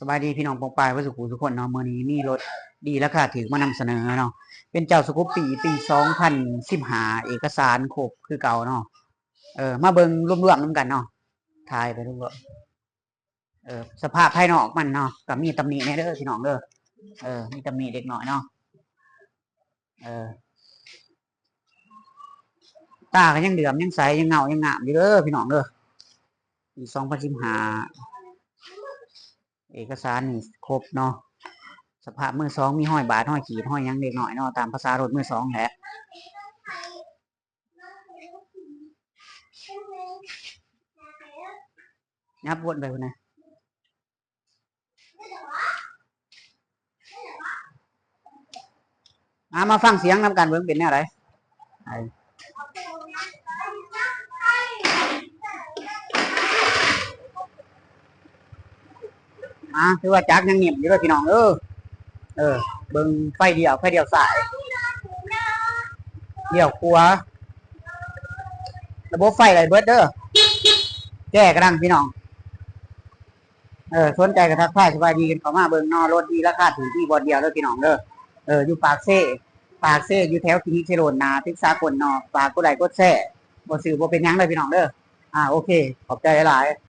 ສະບາຍດີພີ່ນ້ອງປ້ອງປາຍເບິດສູ່ຜູ້ສູ່ຄົນເນາະ. ມື້ນີ້ມີລົດດີລາຄາຖືກມານຳສະເໜີເນາະ, ເປັນເຈົ້າສະກຸບປີ ປີສອງພັນສິບຫ້າ ເອກະສານຄົບຄືເກົ່າເນາະ. ເອີ ມາເບິ່ງລວມໆນຳກັນເນາະ, ຖ່າຍໄປລວມໆ. ເອີ ສະພາບພາຍນອກມັນເນາະ ກໍມີຕຳໜິແດ່ເດີພີ່ນ້ອງເດີ. ເອີ ມີຕຳໜິເລັກນ້ອຍເນາະ. ເອີ ຕາກໍຍັງເຫຼື້ອມ ຍັງໃສ ຍັງເງົາ ຍັງງາມຢູ່ເດີພີ່ນ້ອງເດີ. ປີສອງພັນສິບຫ້າ ເອກະສານນີ້ຄົບເນາະ. ສະພາບມືສອງ ມີຮອຍບາດ ຮອຍຂີດ ຮອຍຫຍັງເລັກນ້ອຍເນາະ, ຕາມພາສາລົດມືສອງແຫຼະ. ຫຍັບວົນໄປພຸ້ນນະ. ມາ ມາຟັງສຽງນຳກັນເບິ່ງເປັນແນວໃດ. ອ່າ ຖືວ່າຈັກຍັງຫຍິບຢູ່ເດີພີ່ນ້ອງເອີ. ເອີ ເບິ່ງໄຟລ້ຽວ ໄຟລ້ຽວຊ້າຍ ລ້ຽວຂວາ, ລະບົບໄຟໄດ້ເບິດເດີ, ແຈ້ກະດັງພີ່ນ້ອງ. ເອີ ສົນໃຈກໍທັກທາຍສະບາຍດີກັນເຂົ້າມາເບິ່ງເນາະ. ລົດດີລາຄາຖືກ ມີບ່ອນດຽວເດີພີ່ນ້ອງເດີ. ເອີ ຢູ່ປາກເຊ, ປາກເຊ ຢູ່ແຖວຄລີນິກເຊໂຣນ ໜ້າຕຶກສາກົນເນາະ. ຝາກກົດໄລ້ກົດແຊ, ບໍ່ຊື້ບໍ່ເປັນຫຍັງເດີພີ່ນ້ອງເດີ. ອ່າ ໂອເຄ ຂອບໃຈຫຼາຍ.